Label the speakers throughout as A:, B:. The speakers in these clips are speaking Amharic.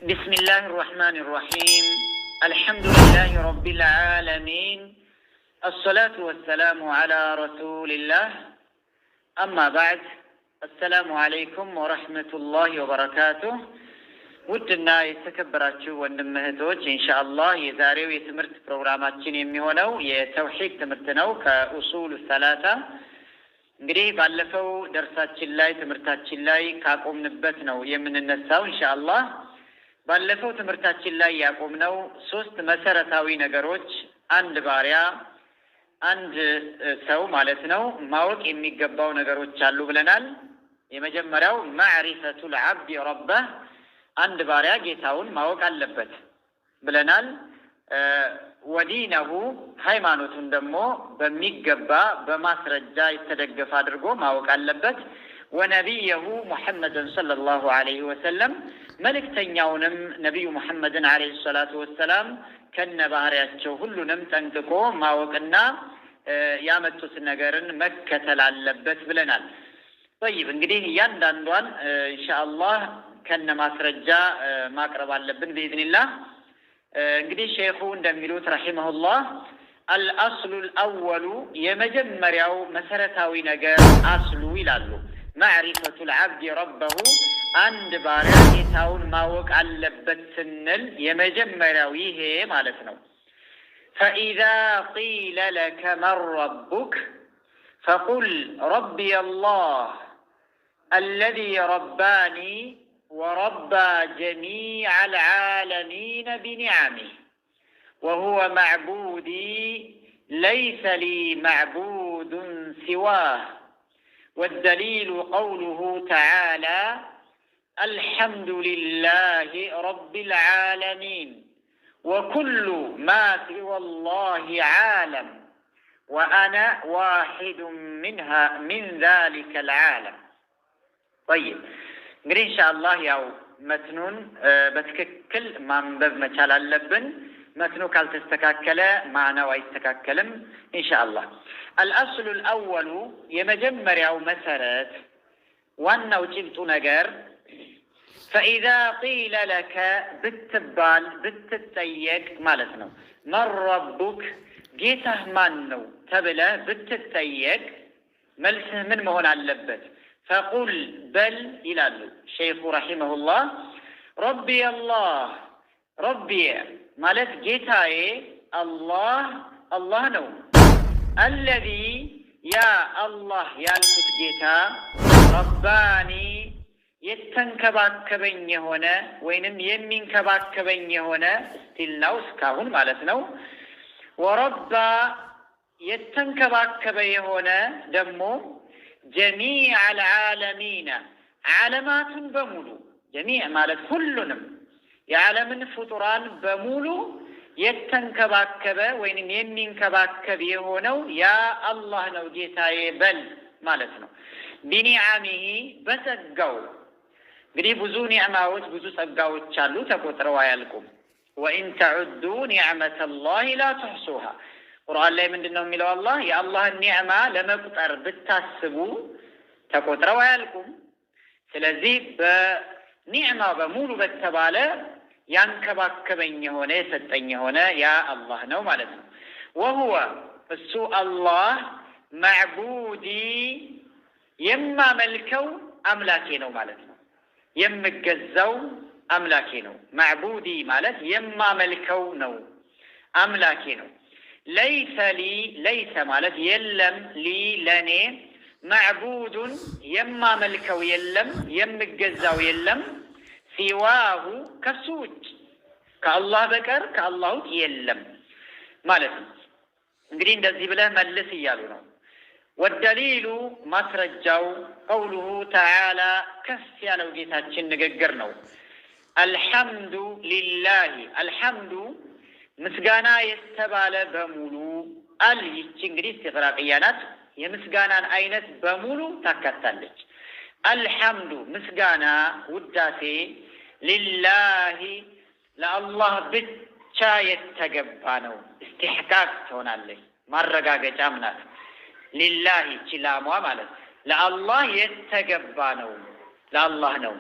A: بسم الله الرحمن الرحيم، الحمد لله رب العالمين، الصلاة والسلام على رسول الله، أما بعد، السلام عليكم ورحمة الله وبركاته። ውድና የተከበራችሁ ወንድም እህቶች፣ ኢንሻአላህ የዛሬው የትምህርት ፕሮግራማችን የሚሆነው የተውሂድ ትምህርት ነው ከኡሱሉ ሰላሳ። እንግዲህ ባለፈው ደርሳችን ላይ፣ ትምህርታችን ላይ ካቆምንበት ነው የምንነሳው ኢንሻአላህ። ባለፈው ትምህርታችን ላይ ያቆምነው ሶስት መሰረታዊ ነገሮች አንድ ባሪያ፣ አንድ ሰው ማለት ነው፣ ማወቅ የሚገባው ነገሮች አሉ ብለናል። የመጀመሪያው ማዕሪፈቱል ዓብዲ ረበህ፣ አንድ ባሪያ ጌታውን ማወቅ አለበት ብለናል። ወዲነሁ፣ ሃይማኖቱን ደግሞ በሚገባ በማስረጃ የተደገፈ አድርጎ ማወቅ አለበት። ወነቢየሁ ሙሐመድን ሰለላሁ ዐለይሂ ወሰለም፣ መልእክተኛውንም ነቢዩ ሙሐመድን ዐለይሂ ሰላቱ ወሰላም ከነ ባህሪያቸው ሁሉንም ጠንቅቆ ማወቅና ያመጡት ነገርን መከተል አለበት ብለናል። ጠይብ፣ እንግዲህ እያንዳንዷን ኢንሻአላህ ከነ ማስረጃ ማቅረብ አለብን ብኢዝኒላህ። እንግዲህ ሼኹ እንደሚሉት ረሒመሁላህ፣ አልአስሉ ልአወሉ፣ የመጀመሪያው መሰረታዊ ነገር አስሉ ይላሉ፣ ማዕሪፈቱ ልዓብዲ ረበሁ፣ አንድ ባሪያ ጌታውን ማወቅ አለበት ስንል የመጀመሪያው ይሄ ማለት ነው። ፈኢዛ ቂለ ለከ መን ረቡክ ፈቁል ረቢየ አላህ አለዚ ረባኒ ወረባ ጀሚዐ አልዓለሚነ ቢኒዓሚህ፣ ወሁወ ማዕቡዲ ለይሰ ሊ ማዕቡዱን ሲዋህ፣ ወደሊሉ ቀውሉሁ ተዓላ አልሐምዱ ሊላሂ ረቢል ዓለሚን፣ ወኩሉ ማ ሲወ ላሂ ዓለም ወአነ ዋሒዱን ሚንሃ ሚን ዛሊከ ልዓለም። ጠይብ፣ እንግዲህ ኢንሻአላህ ያው መትኑን በትክክል ማንበብ መቻል አለብን። መትኑ ካልተስተካከለ ማዕናው አይስተካከልም። ኢንሻአላህ አልአስሉ ልአወሉ፣ የመጀመሪያው መሰረት፣ ዋናው ጭብጡ ነገር፣ ፈኢዛ ቂለ ለከ ብትባል፣ ብትጠየቅ ማለት ነው። መን ረቡክ፣ ጌታህ ማን ነው ተብለህ ብትጠየቅ መልስህ ምን መሆን አለበት? ፈቁል፣ በል ይላሉ ሸይኹ ረሒመሁላህ፣ ረቢ አላህ፣ ረቢ ማለት ጌታዬ አላህ አላህ ነው። አለዚ፣ ያ አላህ ያልኩት ጌታ፣ ረባኒ፣ የተንከባከበኝ የሆነ ወይንም የሚንከባከበኝ የሆነ፣ still now እስካሁን ማለት ነው። ወረባ፣ የተንከባከበ የሆነ ደግሞ፣ ጀሚዕ አልዓለሚነ፣ ዓለማቱን በሙሉ፣ ጀሚዕ ማለት ሁሉንም፣ የዓለምን ፍጡራን በሙሉ የተንከባከበ ወይንም የሚንከባከብ የሆነው ያ አላህ ነው ጌታዬ በል ማለት ነው። ቢኒዓሚሂ፣ በጸጋው። እንግዲህ ብዙ ኒዕማዎች፣ ብዙ ጸጋዎች አሉ፣ ተቆጥረው አያልቁም። ወኢን ተዑዱ ኒዕመተ ላሂ ላ ትሕሱሃ፣ ቁርአን ላይ ምንድን ነው የሚለው? አላህ የአላህን ኒዕማ ለመቁጠር ብታስቡ ተቆጥረው አያልቁም። ስለዚህ በኒዕማ በሙሉ በተባለ ያንከባከበኝ የሆነ፣ የሰጠኝ የሆነ ያ አላህ ነው ማለት ነው። ወሁወ፣ እሱ አላህ፣ ማዕቡዲ፣ የማመልከው አምላኬ ነው ማለት ነው። የምገዛው አምላኬ ነው። ማዕቡዲ ማለት የማመልከው ነው፣ አምላኬ ነው። ለይሰ ሊ፣ ለይሰ ማለት የለም፣ ሊ ለኔ፣ ማዕቡዱን የማመልከው የለም፣ የምገዛው የለም፣ ሲዋሁ ከሱ ውጭ፣ ከአላህ በቀር፣ ከአላህ ውጭ የለም ማለት ነው። እንግዲህ እንደዚህ ብለህ መልስ እያሉ ነው። ወደሊሉ፣ ማስረጃው፣ ቀውሉሁ ተዓላ፣ ከፍ ያለው ጌታችን ንግግር ነው። አልሐምዱ ሊላሂ፣ አልሐምዱ ምስጋና የተባለ በሙሉ፣ አል ይቺ እንግዲህ ኢስቲቅራቅያ ናት። የምስጋናን አይነት በሙሉ ታካታለች። አልሐምዱ ምስጋና ውዳሴ፣ ሊላሂ ለአላህ ብቻ የተገባ ነው። ኢስቲሕቃቅ ትሆናለች፣ ማረጋገጫም ናት። ሊላሂ ቺላሟ ማለት ለአላህ የተገባ ነው፣ ለአላህ ነው።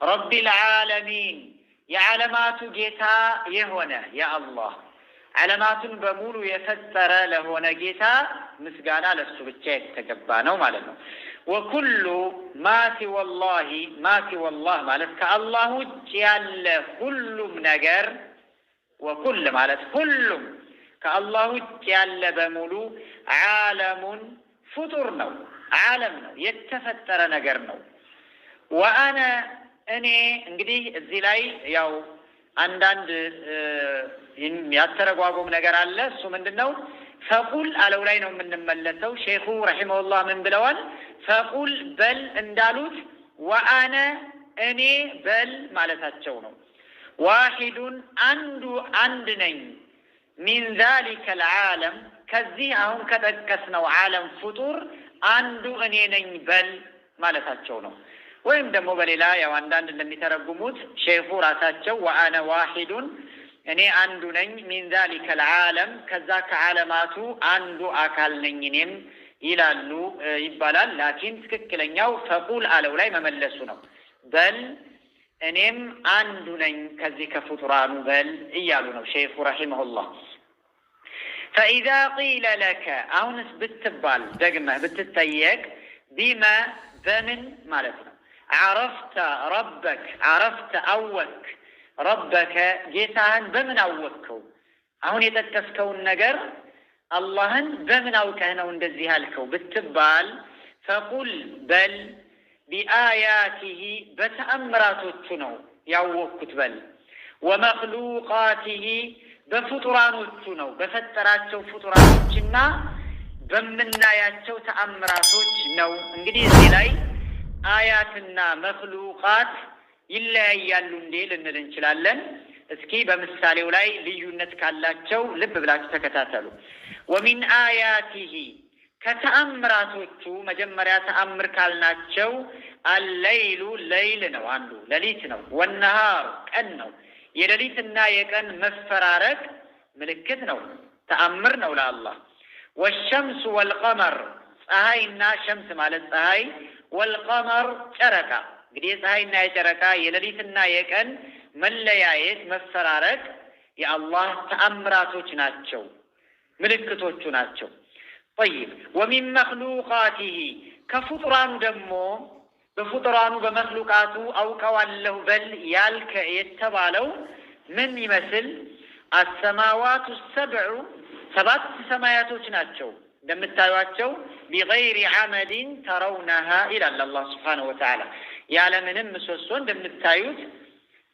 A: ረቢል ዓለሚን፣ የዓለማቱ ጌታ የሆነ የአላህ ዓለማቱን በሙሉ የፈጠረ ለሆነ ጌታ ምስጋና ለሱ ብቻ የተገባ ነው ማለት ነው። ወኩሉ ማ ሲወላሂ፣ ማ ሲወላህ ማለት ከአላህ ውጭ ያለ ሁሉም ነገር፣ ወኩል ማለት ሁሉም ከአላህ ውጭ ያለ በሙሉ ዓለሙን ፍጡር ነው፣ ዓለም ነው፣ የተፈጠረ ነገር ነው። ወአነ እኔ፣ እንግዲህ እዚህ ላይ ያው አንዳንድ ያተረጓጎም ነገር አለ። እሱ ምንድን ነው? ፈቁል አለው ላይ ነው የምንመለሰው። ሼኹ ረሒመሁላህ ምን ብለዋል? ፈቁል በል እንዳሉት ወአነ እኔ በል ማለታቸው ነው። ዋሂዱን አንዱ አንድ ነኝ፣ ሚን ዛሊከ ልዓለም ከዚህ አሁን ከጠቀስነው ዓለም ፍጡር አንዱ እኔ ነኝ በል ማለታቸው ነው። ወይም ደግሞ በሌላ ያው አንዳንድ እንደሚተረጉሙት ሼኹ ራሳቸው ወአነ ዋሂዱን እኔ አንዱ ነኝ፣ ሚን ዛሊከ ልዓለም ከዛ ከዓለማቱ አንዱ አካል ነኝ እኔም ይላሉ ይባላል። ላኪን ትክክለኛው ፈቁል አለው ላይ መመለሱ ነው። በል እኔም አንዱ ነኝ ከዚህ ከፍጡራኑ በል እያሉ ነው ሼኹ ረሒመሁላህ። ፈኢዛ ቂለ ለከ አሁንስ ብትባል ደግመህ ብትጠየቅ፣ ቢመ በምን ማለት ነው፣ ዓረፍተ ረበክ፣ ዓረፍተ አወክ፣ ረበከ ጌታህን በምን አወቅከው? አሁን የጠቀስከውን ነገር አላህን በምን አውቀህ ነው እንደዚህ ያልከው ብትባል፣ ፈቁል በል ቢአያቲሂ በተአምራቶቹ ነው ያወቅኩት በል፣ ወመክሉቃቲሂ በፍጡራኖቹ ነው፣ በፈጠራቸው ፍጡራኖችና በምናያቸው ተአምራቶች ነው። እንግዲህ እዚህ ላይ አያትና መክሉቃት ይለያያሉ እንዴ ልንል እንችላለን። እስኪ በምሳሌው ላይ ልዩነት ካላቸው ልብ ብላችሁ ተከታተሉ። ወሚን አያቲሂ ከተአምራቶቹ መጀመሪያ ተአምር ካልናቸው አለይሉ ለይል ነው፣ አንዱ ሌሊት ነው። ወነሃር ቀን ነው። የሌሊትና የቀን መፈራረቅ ምልክት ነው፣ ተአምር ነው ለአላህ። ወሸምሱ ወልቀመር ፀሐይና፣ ሸምስ ማለት ፀሐይ፣ ወልቀመር ጨረቃ። እንግዲህ የፀሐይና የጨረቃ የሌሊትና የቀን መለያየት መፈራረቅ የአላህ ተአምራቶች ናቸው፣ ምልክቶቹ ናቸው። ጠይብ፣ ወሚን መክሉቃቲሂ ከፍጡራኑ ደግሞ በፍጡራኑ በመክሉቃቱ አውቀዋለሁ በል ያልከ የተባለው ምን ይመስል? አሰማዋቱ ሰብዑ ሰባት ሰማያቶች ናቸው እንደምታዩቸው፣ ቢገይሪ አመድን ተረውነሃ ይላል አላህ ስብሓነሁ ወተዓላ፣ ያለምንም ምሰሶ እንደምታዩት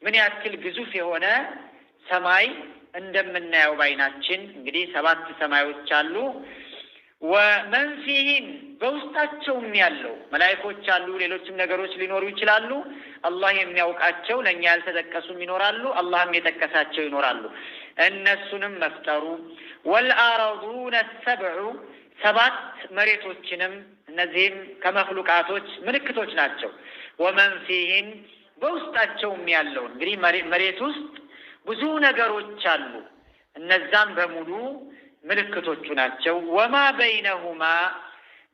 A: ምን ያክል ግዙፍ የሆነ ሰማይ እንደምናየው ባይናችን። እንግዲህ ሰባት ሰማዮች አሉ። ወመን ፊህን በውስጣቸውም ያለው መላይኮች አሉ፣ ሌሎችም ነገሮች ሊኖሩ ይችላሉ። አላህ የሚያውቃቸው ለእኛ ያልተጠቀሱም ይኖራሉ፣ አላህም የጠቀሳቸው ይኖራሉ። እነሱንም መፍጠሩ፣ ወልአረዱነ ሰብዑ ሰባት መሬቶችንም እነዚህም ከመክሉቃቶች ምልክቶች ናቸው። ወመን ፊህን በውስጣቸውም ያለው፣ እንግዲህ መሬት ውስጥ ብዙ ነገሮች አሉ። እነዛም በሙሉ ምልክቶቹ ናቸው። ወማ በይነሁማ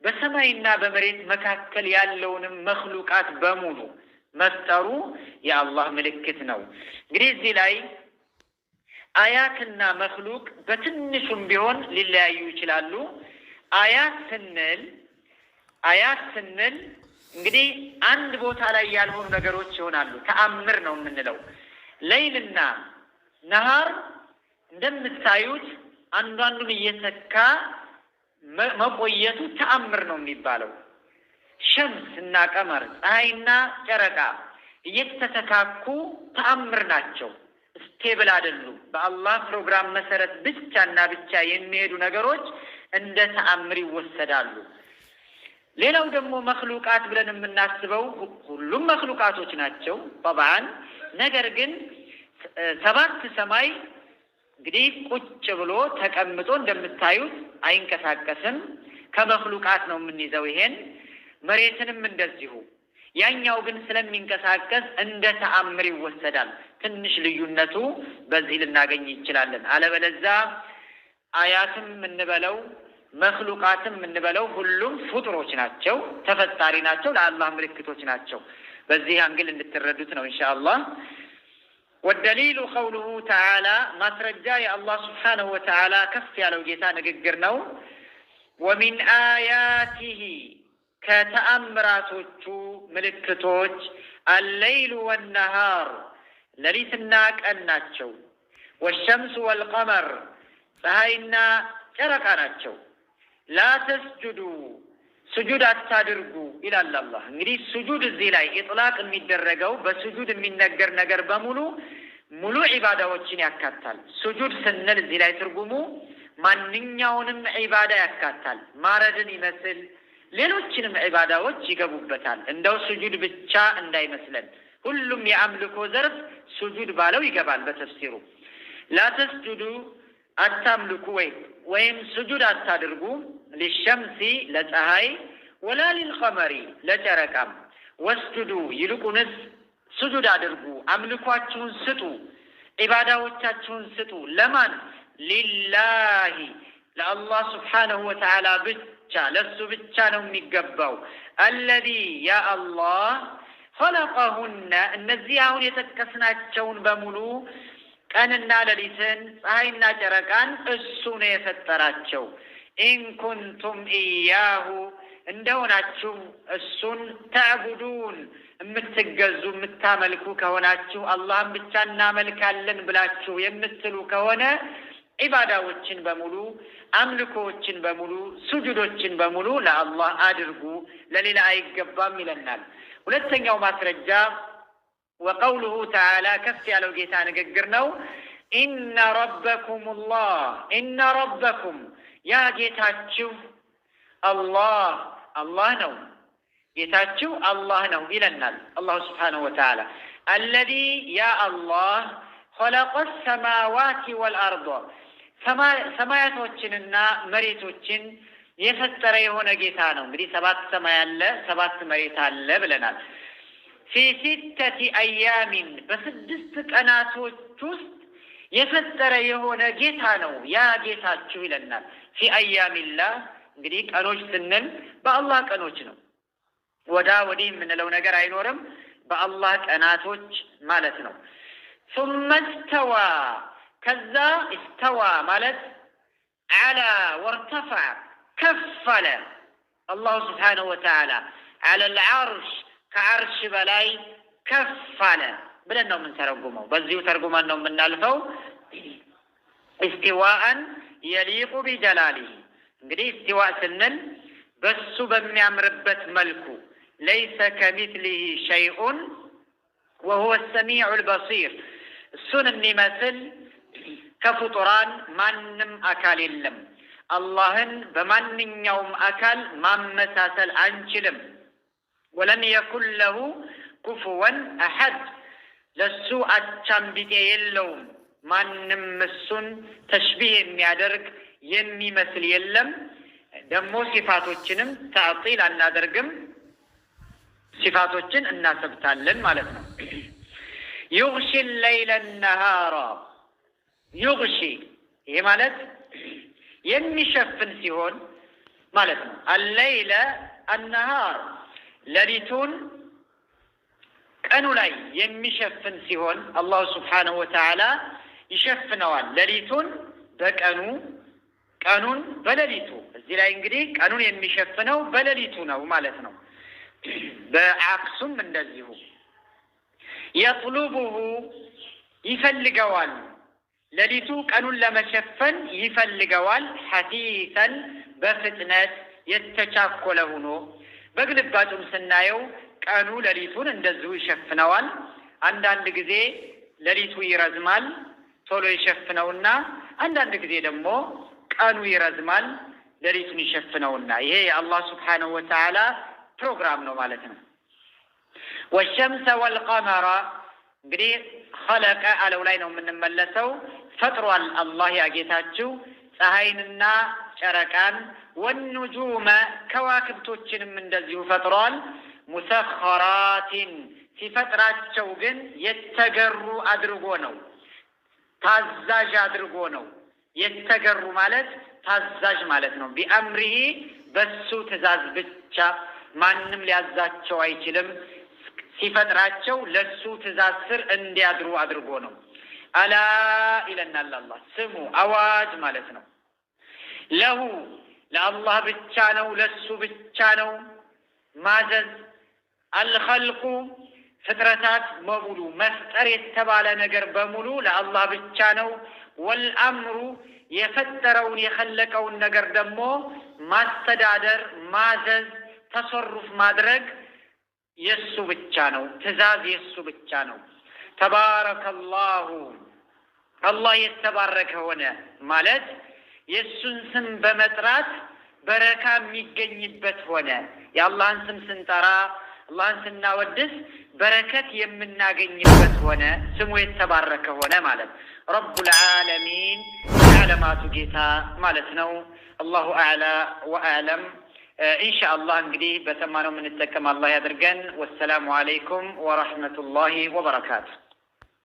A: በሰማይና በመሬት መካከል ያለውንም መክሉቃት በሙሉ መፍጠሩ የአላህ ምልክት ነው። እንግዲህ እዚህ ላይ አያትና መክሉቅ በትንሹም ቢሆን ሊለያዩ ይችላሉ። አያት ስንል እንግዲህ አንድ ቦታ ላይ ያልሆኑ ነገሮች ይሆናሉ። ተአምር ነው የምንለው። ለይልና ነሃር እንደምታዩት አንዱ አንዱን እየተካ መቆየቱ ተአምር ነው የሚባለው። ሸምስ እና ቀመር፣ ፀሐይና ጨረቃ እየተተካኩ ተአምር ናቸው። Stable አይደሉም። በአላህ ፕሮግራም መሰረት ብቻ እና ብቻ የሚሄዱ ነገሮች እንደ ተአምር ይወሰዳሉ። ሌላው ደግሞ መክሉቃት ብለን የምናስበው ሁሉም መክሉቃቶች ናቸው ጠብዓን። ነገር ግን ሰባት ሰማይ እንግዲህ ቁጭ ብሎ ተቀምጦ እንደምታዩት አይንቀሳቀስም። ከመክሉቃት ነው የምንይዘው ይሄን። መሬትንም እንደዚሁ። ያኛው ግን ስለሚንቀሳቀስ እንደ ተአምር ይወሰዳል። ትንሽ ልዩነቱ በዚህ ልናገኝ ይችላለን። አለበለዛ አያትም የምንበለው መክሉቃትም የምንበለው ሁሉም ፍጡሮች ናቸው፣ ተፈጣሪ ናቸው፣ ለአላህ ምልክቶች ናቸው። በዚህ angle እንድትረዱት ነው ኢንሻአላህ። ወደሊሉ ቀውሉሁ ተዓላ ማስረጃ የአላህ ስብሓነሁ ወተዓላ ከፍ ያለው ጌታ ንግግር ነው። ወሚን አያቲሂ ከተአምራቶቹ ምልክቶች አለይሉ ወነሃር ሌሊትና ቀን ናቸው። ወሸምሱ ወልቀመር ፀሐይና ጨረቃ ናቸው። ላ ተስጁዱ ስጁድ አታድርጉ ይላል አላህ። እንግዲህ ስጁድ እዚህ ላይ ኢጥላቅ የሚደረገው በስጁድ የሚነገር ነገር በሙሉ ሙሉ ዒባዳዎችን ያካታል። ስጁድ ስንል እዚህ ላይ ትርጉሙ ማንኛውንም ዒባዳ ያካታል። ማረድን ይመስል ሌሎችንም ዒባዳዎች ይገቡበታል። እንደው ስጁድ ብቻ እንዳይመስለን፣ ሁሉም የአምልኮ ዘርፍ ስጁድ ባለው ይገባል በተፍሲሩ። لا تسجدوا አታምልኩ ወይም ስጁድ አታድርጉ للشمس ለፀሐይ ولا للقمر ለጨረቃም واسجدوا ይልቁንስ ስጁድ አድርጉ፣ አምልኳችሁን ስጡ፣ ዒባዳዎቻችሁን ስጡ። ለማን? لله ለአላህ سبحانه وتعالى ብቻ፣ ለሱ ብቻ ነው የሚገባው። الذي ያ አላህ ኸለቀሁነ እነዚህ አሁን የጠቀስናቸውን በሙሉ ቀንና ሌሊትን ፀሐይና ጨረቃን እሱ ነው የፈጠራቸው። إن كنتم إياه እንደሆናችሁ እሱን تعبدون የምትገዙ የምታመልኩ ከሆናችሁ አላህን ብቻ እናመልካለን ብላችሁ የምትሉ ከሆነ ዒባዳዎችን በሙሉ አምልኮዎችን በሙሉ ሱጁዶችን በሙሉ ለአላህ አድርጉ፣ ለሌላ አይገባም ይለናል። ሁለተኛው ማስረጃ ወቀውሉሁ ተዓላ ከፍ ያለው ጌታ ንግግር ነው። ኢነ ረበኩም ላህ ኢነ ረበኩም ያ ጌታችሁ አላህ አላህ ነው፣ ጌታችሁ አላህ ነው ይለናል አላሁ ስብሓነሁ ወተዓላ። አለዚ ያ አላህ ኸለቀ ሰማዋቲ ወልአርዶ ሰማያቶችንና መሬቶችን የፈጠረ የሆነ ጌታ ነው። እንግዲህ ሰባት ሰማይ አለ፣ ሰባት መሬት አለ ብለናል። ፊ ሲተቲ አያሚን በስድስት ቀናቶች ውስጥ የፈጠረ የሆነ ጌታ ነው ያ ጌታችሁ ይለናል። ፊ አያሚላህ እንግዲህ ቀኖች ስንል በአላህ ቀኖች ነው። ወዳ ወዲህ የምንለው ነገር አይኖርም። በአላህ ቀናቶች ማለት ነው። ሱመ እስተዋ ከዛ እስተዋ ማለት ዐላ ወርተፈዐ ከፍ አለ። አላሁ ስብሓነሁ ወተዓላ ዐለል ዐርሽ ከዐርሽ በላይ ከፍ አለ ብለን ነው የምንተረጉመው። በዚሁ ተርጉመን ነው የምናልፈው። እስቲዋአን የሊቁ ቢጀላሊሂ እንግዲህ እስቲዋ ስንል በሱ በሚያምርበት መልኩ ለይሰ ከሚትሊሂ ሸይኡን ወሁወ ሰሚዑል በሲር እሱን የሚመስል ከፍጡራን ማንም አካል የለም። አላህን በማንኛውም አካል ማመሳሰል አንችልም። ወለም የኩን ለሁ ኩፍወን አሐድ ለሱ አቻም ቢጤ የለውም። ማንም እሱን ተሽቢህ የሚያደርግ የሚመስል የለም። ደግሞ ሲፋቶችንም ተዕጢል አናደርግም፣ ሲፋቶችን እናሰብታለን ማለት ነው። ዩግሺ ለይለ ነሃራ ዩግሺ ይሄ ማለት የሚሸፍን ሲሆን ማለት ነው። አለይለ አነሃር ሌሊቱን ቀኑ ላይ የሚሸፍን ሲሆን አላሁ ስብሓነሁ ወተዓላ ይሸፍነዋል። ሌሊቱን በቀኑ ቀኑን በሌሊቱ። እዚህ ላይ እንግዲህ ቀኑን የሚሸፍነው በሌሊቱ ነው ማለት ነው። በአክሱም እንደዚሁ የጥሉቡሁ ይፈልገዋል። ሌሊቱ ቀኑን ለመሸፈን ይፈልገዋል። ሐቲተን በፍጥነት የተቻኮለ ሆኖ በግልባጩም ስናየው ቀኑ ሌሊቱን እንደዚሁ ይሸፍነዋል። አንዳንድ ጊዜ ሌሊቱ ይረዝማል ቶሎ ይሸፍነውና፣ አንዳንድ ጊዜ ደግሞ ቀኑ ይረዝማል ሌሊቱን ይሸፍነውና፣ ይሄ የአላህ ስብሓነሁ ወተዓላ ፕሮግራም ነው ማለት ነው። ወሸምሰ ወልቀመረ እንግዲህ ኸለቀ አለው ላይ ነው የምንመለሰው። ፈጥሯል አላህ ያጌታችሁ ፀሐይንና ጨረቃን ወኑጁመ ከዋክብቶችንም እንደዚሁ ፈጥሯል። ሙሰኸራቲን ሲፈጥራቸው ግን የተገሩ አድርጎ ነው፣ ታዛዥ አድርጎ ነው። የተገሩ ማለት ታዛዥ ማለት ነው። ቢአምሪሂ በሱ ትእዛዝ ብቻ ማንም ሊያዛቸው አይችልም። ሲፈጥራቸው ለሱ ትእዛዝ ስር እንዲያድሩ አድርጎ ነው። አላ ይለናል አላህ፣ ስሙ አዋጅ ማለት ነው። ለሁ ለአላህ ብቻ ነው፣ ለሱ ብቻ ነው ማዘዝ። አልኸልቁ ፍጥረታት በሙሉ፣ መፍጠር የተባለ ነገር በሙሉ ለአላህ ብቻ ነው። ወልአምሩ የፈጠረውን የኸለቀውን ነገር ደግሞ ማስተዳደር፣ ማዘዝ፣ ተሰሩፍ ማድረግ የሱ ብቻ ነው። ትእዛዝ የሱ ብቻ ነው። ተባረከላሁ አላህ የተባረከ ሆነ ማለት የእሱን ስም በመጥራት በረካ የሚገኝበት ሆነ። የአላህን ስም ስንጠራ፣ አላህን ስናወድስ በረከት የምናገኝበት ሆነ። ስሙ የተባረከ ሆነ ማለት ረቡል ዓለሚን የዓለማቱ ጌታ ማለት ነው። አላሁ አዕላ ወአዕለም። ኢንሻአላህ እንግዲህ በሰማነው የምንጠቀም አላህ ያድርገን። ወሰላሙ አለይኩም ወረሕመቱላሂ ወበረካቱ።